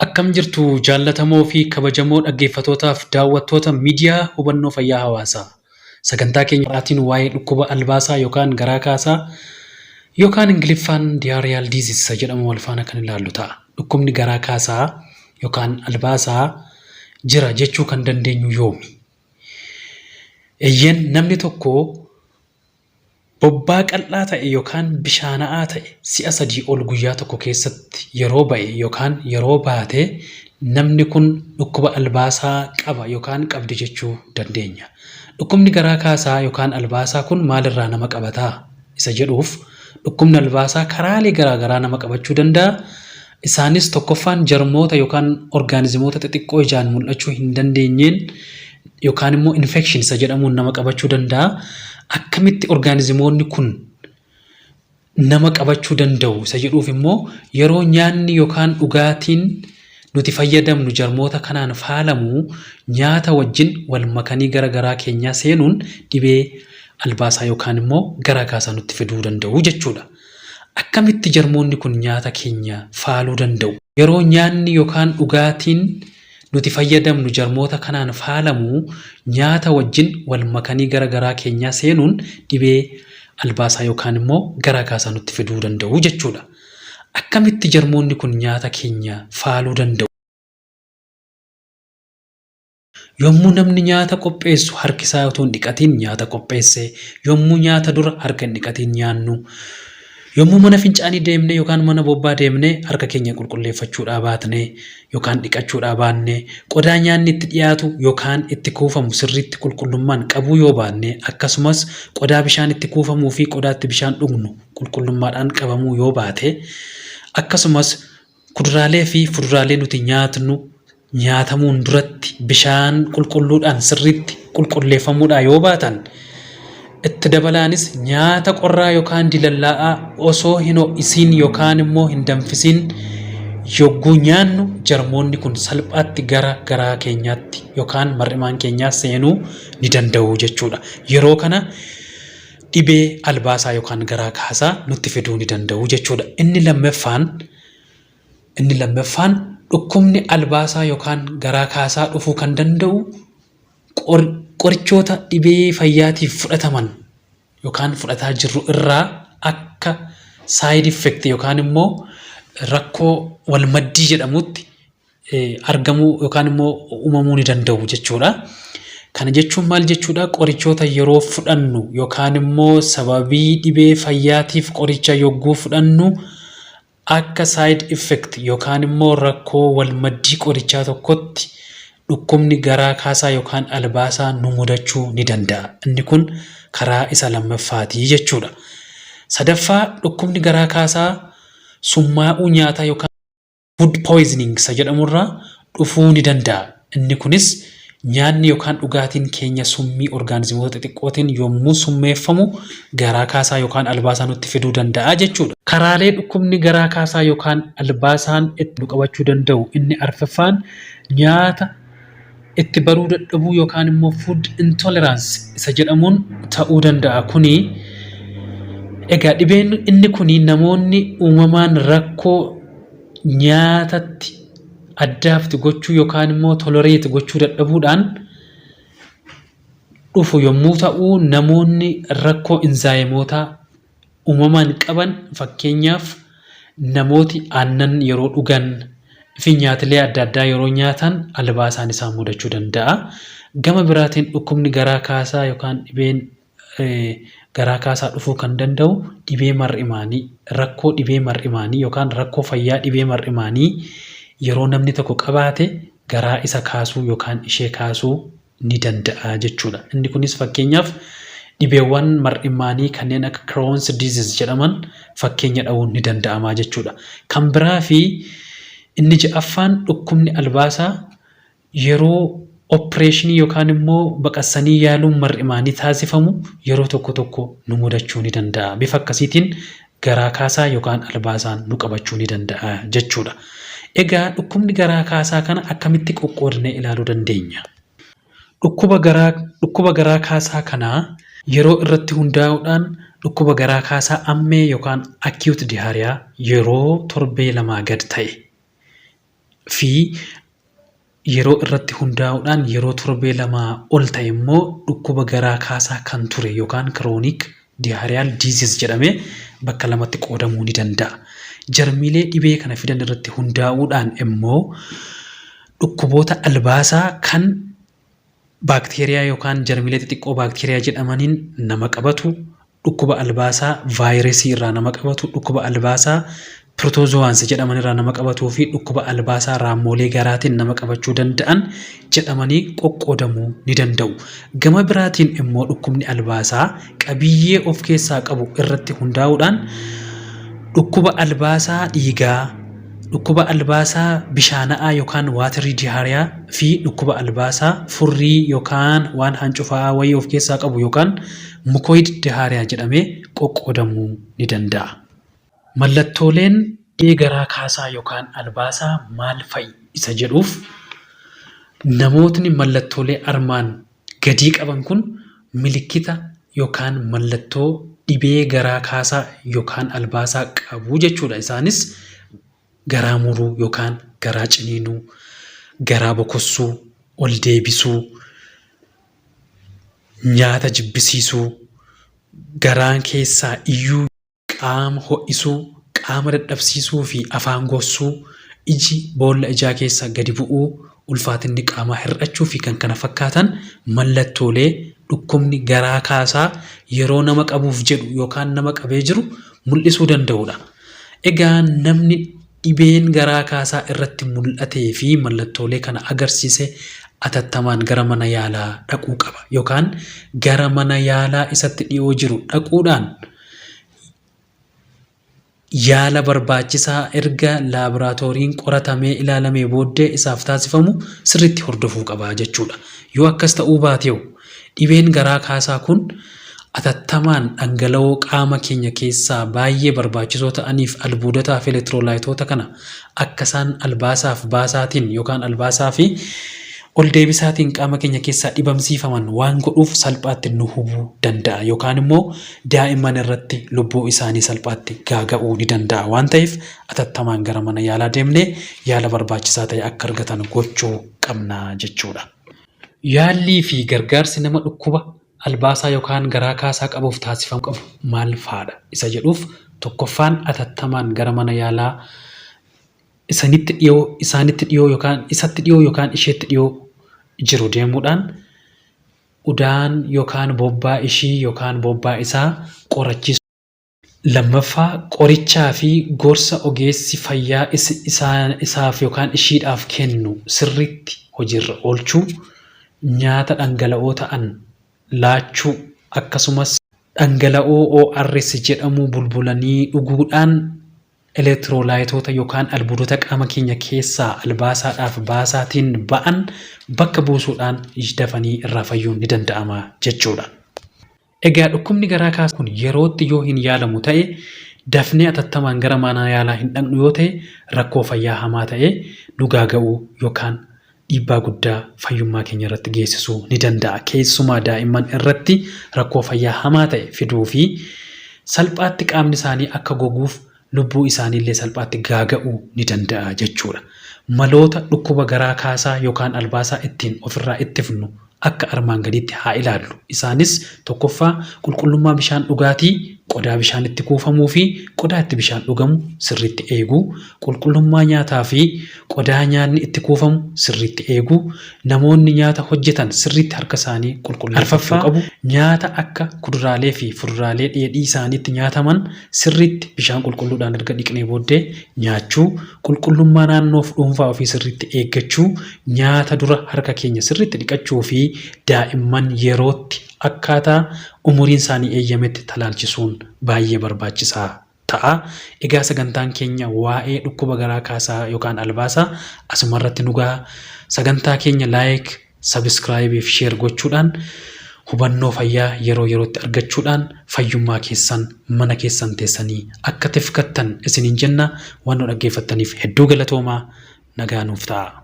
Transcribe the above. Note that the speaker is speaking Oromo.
Akkam jirtu jaallatamoo fi kabajamoo dhaggeeffatootaaf daawwattoota miidiyaa hubannoo fayyaa hawaasaa. Sagantaa keenya har'aatiin waa'ee dhukkuba albaasaa yookaan garaa kaasaa yookaan Ingiliffaan diarrheal disease isa jedhamu wal faana kan ilaallu ta'a. Dhukkubni garaa kaasaa yookaan albaasaa jira jechuu kan dandeenyu yoomi? Eeyyeen, namni tokko bobbaa qal'aa ta'e yookaan bishaana'aa ta'e si'a 3 ol guyyaa tokko keessatti yeroo ba'e yookaan yeroo baate namni kun dhukkuba albaasaa qaba yookaan qabdi jechuu dandeenya. Dhukkubni garaa kaasaa yookaan albaasaa kun maalirraa nama qabataa? Isa jedhuuf dhukkubni albaasaa karaalee garaa garaa nama qabachuu danda'a. Isaanis tokkoffaan jarmoota yookaan orgaanizimoota xixiqqoo ijaan mul'achuu hin dandeenyeen yookaan immoo infection isa jedhamuun nama qabachuu danda'a. Akkamitti orgaanizimoonni kun nama qabachuu danda'u isa jedhuuf immoo yeroo nyaanni yookaan dhugaatiin nuti fayyadamnu jarmoota kanaan faalamu nyaata wajjin wal makanii gara garaa keenyaa seenuun dhibee albaasaa yookaan immoo garaa kaasaa nutti fiduu danda'u jechuudha. Akkamitti jarmoonni kun nyaata keenya faaluu danda'u? Yeroo nyaanni yookaan dhugaatiin nuti fayyadamnu jarmoota kanaan faalamu nyaata wajjin wal makanii gara garaa keenyaa seenuun dhibee albaasaa yookaan immoo garaa kaasaa nutti fiduu danda'u jechuudha. Akkamitti jarmoonni kun nyaata keenya faaluu danda'u? Yommuu namni nyaata qopheessu harki isaa utuu hin dhiqatiin nyaata qopheesse, yommuu nyaata dura harka hin dhiqatiin nyaannu, yommuu mana fincaanii deemnee yookaan mana bobbaa deemnee harka keenya qulqulleeffachuudhaa baatne yookaan dhiqachuudhaa baanne, qodaa nyaanni itti dhiyaatu yookaan itti kuufamu sirriitti qulqullummaan qabuu yoo baanne, akkasumas qodaa bishaan itti kuufamuu fi qodaa itti bishaan dhugnu qulqullummaadhaan qabamuu yoo baate, akkasumas Kuduraalee fi fuduraalee nuti nyaatnu nyaatamuun duratti bishaan qulqulluudhaan sirriitti qulqulleeffamuudhaa yoo baatan, itti dabalaanis nyaata qorraa yookaan dilallaa'aa osoo hin ho'isiin yookaan immoo hin danfisiin yogguu nyaannu jarmoonni kun salphaatti gara garaa keenyaatti yookaan mar'imaan keenyaa seenuu ni danda'u jechuudha. Yeroo kana dhibee albaasaa yookaan garaa kaasaa nutti fiduu ni danda'u jechuudha. Inni lammaffaan dhukkubni albaasaa yookaan garaa kaasaa dhufuu kan danda'u qorichoota dhibee fayyaatiif fudhataman yookaan fudhataa jirru irraa akka side effect yookaan immoo rakkoo walmaddii jedhamutti argamuu yookaan immoo uumamuu ni danda'u jechuudha. Kana jechuun maal jechuudha? Qorichoota yeroo fudhannu yookaan immoo sababii dhibee fayyaatiif qoricha yogguu fudhannu akka side effect yookaan immoo rakkoo walmaddii qorichaa tokkotti dhukkubni garaa kaasaa yookaan albaasaa nu mudachuu ni danda'a. Inni kun karaa isa lammaffaatii jechuudha. Sadaffaa, dhukkubni garaa kaasaa summaa'uu nyaataa yookaan food poisoning isa jedhamurraa dhufuu ni danda'a. Inni kunis nyaanni yookaan dhugaatiin keenya summii orgaanizimoota xixiqqootiin yommuu summeeffamu garaa kaasaa yookaan albaasaa nutti fiduu danda'a jechuudha. Karaalee dhukkubni garaa kaasaa yookaan albaasaan itti nu qabachuu danda'u inni arfaffaan nyaata itti baruu dadhabuu yookaan immoo food intolerance isa jedhamuun ta'uu danda'a. Kuni egaa dhibeen inni kuni namoonni uumamaan rakkoo nyaatatti adapt gochuu yookaan immoo tolerate gochuu dadhabuudhaan dhufu yommuu ta'u, namoonni rakkoo inzaayimootaa uumamaan qaban, fakkeenyaaf namooti aannan yeroo dhugan fi nyaatilee adda addaa yeroo nyaatan albaasaan isaan mudachuu danda'a. Gama biraatiin dhukkubni garaa kaasaa yookaan dhibeen garaa kaasaa dhufuu kan danda'u dhibee mar'imaanii, rakkoo dhibee mar'imaanii yookaan rakkoo fayyaa dhibee mar'imaanii yeroo namni tokko qabaate garaa isa kaasuu yookaan ishee kaasuu ni danda'a jechuudha. Inni kunis fakkeenyaaf dhibeewwan mar'imaanii kanneen akka Crohn's disease jedhaman fakkeenya dha'uun ni danda'ama jechuudha. Kan biraa fi inni ja'affaan, dhukkubni albaasaa yeroo opereeshinii yookaan immoo baqassanii yaaluun mar'imaanii taasifamu yeroo tokko tokko nu mudachuu ni danda'a. Bifa akkasiitiin garaa kaasaa yookaan albaasaan nu qabachuu ni danda'a jechuudha. Egaa dhukkubni garaa kaasaa kana akkamitti qoqqoodnee ilaaluu dandeenya? Dhukkuba garaa kaasaa kanaa yeroo irratti hundaa'uudhaan dhukkuba garaa kaasaa ammee yookaan acute diarrhea yeroo torbee 2 gad ta'e fi yeroo irratti hundaa'uudhaan yeroo torbee lamaa ol ta'e immoo dhukkuba garaa kaasaa kan ture yookaan chronic diarrheal disease jedhamee bakka lamatti qoodamuu ni danda'a. Jarmiilee dhibee kana fidan irratti hundaa'uudhaan immoo dhukkuboota albaasaa kan baakteeriyaa yookaan jarmiilee xixiqqoo baakteeriyaa jedhamaniin nama qabatu, dhukkuba albaasaa vaayirasii irraa nama qabatu, dhukkuba albaasaa protozoans jedhaman irraa nama qabatuu fi dhukkuba albaasaa raammoolee garaatiin nama qabachuu danda'an jedhamanii qoqqoodamuu ni danda'u. Gama biraatiin immoo dhukkubni albaasaa qabiyyee of keessaa qabu irratti hundaa'uudhaan dhukkuba albaasaa dhiigaa, dhukkuba albaasaa bishaana'aa yookaan watery diarrhea fi dhukkuba albaasaa furrii yookaan waan hancufaa'aa wayii of keessaa qabu yookaan mucoid diarrhea jedhamee qoqqoodamuu ni danda'a. Mallattooleen dhibee garaa kaasaa yookaan albaasaa maal fa'i isa jedhuuf namootni mallattoolee armaan gadii qaban kun milikkita yookaan mallattoo dhibee garaa kaasaa yookaan albaasaa qabu jechuudha. Isaanis garaa muruu yookaan garaa ciniinuu, garaa bokossuu, ol deebisuu, nyaata jibbisiisuu, garaan keessaa iyyuu, qaama ho'isuu, qaama dadhabsiisuu fi afaan gogsuu, iji boolla ijaa keessa gadi bu'uu, ulfaatinni qaamaa hir'achuu fi kan kana fakkaatan mallattoolee dhukkubni garaa kaasaa yeroo nama qabuuf jedhu yookaan nama qabee jiru mul'isuu danda'udha. Egaa namni dhibeen garaa kaasaa irratti mul'atee fi mallattoolee kana agarsiise atattamaan gara mana yaalaa dhaquu qaba yookaan gara mana yaalaa isatti dhiyoo jiru dhaquudhaan yaala barbaachisaa erga laaboraatooriin qoratamee ilaalamee booddee isaaf taasifamu sirriitti hordofuu qaba jechuudha. Yoo akkas ta'uu baateewu dhibeen garaa kaasaa kun atattamaan dhangala'oo qaama keenya keessaa baay'ee barbaachisoo ta'aniif albuudotaa fi elektiroolaayitoota kana akka isaan albaasaaf baasaatiin yookaan albaasaa fi ol deebisaatiin qaama keenya keessaa dhibamsiifaman waan godhuuf salphaatti nu hubuu danda'a yookaan immoo daa'imman irratti lubbuu isaanii salphaatti gaaga'uu ni danda'a waan ta'eef atattamaan gara mana yaalaa deemnee yaala barbaachisaa ta'e akka argatan gochuu qabna jechuudha. Yaallii fi gargaarsi nama dhukkuba albaasaa yookaan garaa kaasaa qabuuf taasifamuu qabu maal faadha isa jedhuuf tokkoffaan atattamaan gara mana yaalaa isanitti dhiyoo isaanitti dhiyoo yookaan isatti dhiyoo yookaan isheetti dhiyoo jiru deemuudhaan udaan yookaan bobbaa ishii yookaan bobbaa isaa qorachiisuu. Lammaffaa, qorichaa fi gorsa ogeessi fayyaa isaaf yookaan ishiidhaaf kennu sirriitti hojiirra oolchuu, nyaata dhangala'oo ta'an laachuu, akkasumas dhangala'oo ORS jedhamu bulbulanii dhuguudhaan elektiroolaayitoota yookaan albuudota qaama keenya keessaa albaasaadhaaf baasaatiin ba'an bakka buusuudhaan dafanii irraa fayyuun ni danda'ama jechuudha. Egaa dhukkubni garaa kaasaa kun yerootti yoo hin yaalamu ta'e, dafnee atattamaan gara mana yaalaa hin dhaqnu yoo ta'e rakkoo fayyaa hamaa ta'e nu gaaga'uu yookaan dhiibbaa guddaa fayyummaa keenya irratti geessisuu ni danda'a. Keessumaa daa'imman irratti rakkoo fayyaa hamaa ta'e fiduu fi salphaatti qaamni isaanii akka goguuf lubbuu isaaniillee salphaatti gaaga'uu ni danda'a jechuudha. Maloota dhukkuba garaa kaasaa yookaan albaasaa ittiin ofirraa ittifnu akka armaan gadiitti haa ilaallu. Isaanis tokkoffaa qulqullummaa bishaan dhugaatii, qodaa bishaan itti kuufamuu fi qodaa itti bishaan dhugamu sirriitti eeguu, qulqullummaa nyaataa fi qodaa nyaanni itti kuufamu sirriitti eeguu, namoonni nyaata hojjetan sirriitti harka isaanii qulqulleeffachuu qabu, nyaata akka kuduraalee fi fuduraalee dheedhii isaaniitti nyaataman sirriitti bishaan qulqulluudhaan erga dhiqnee booddee nyaachuu, qulqullummaa naannoof dhuunfaa ofii sirriitti eeggachuu, nyaata dura harka keenya sirriitti dhiqachuu fi daa'imman yerootti akkaataa umuriin isaanii eeyyametti talaalchisuun baay'ee barbaachisaa ta'a. Egaa sagantaan keenya waa'ee dhukkuba garaa kaasaa yookaan albaasaa asumarratti nu gaha. Sagantaa keenya like, subscribe fi share gochuudhaan hubannoo fayyaa yeroo yerootti argachuudhaan fayyummaa keessan mana keessan teessanii akka tifkattan isiniin jenna. Waan nu dhaggeeffattaniif hedduu galatoomaa. Nagaa nuuf ta'a.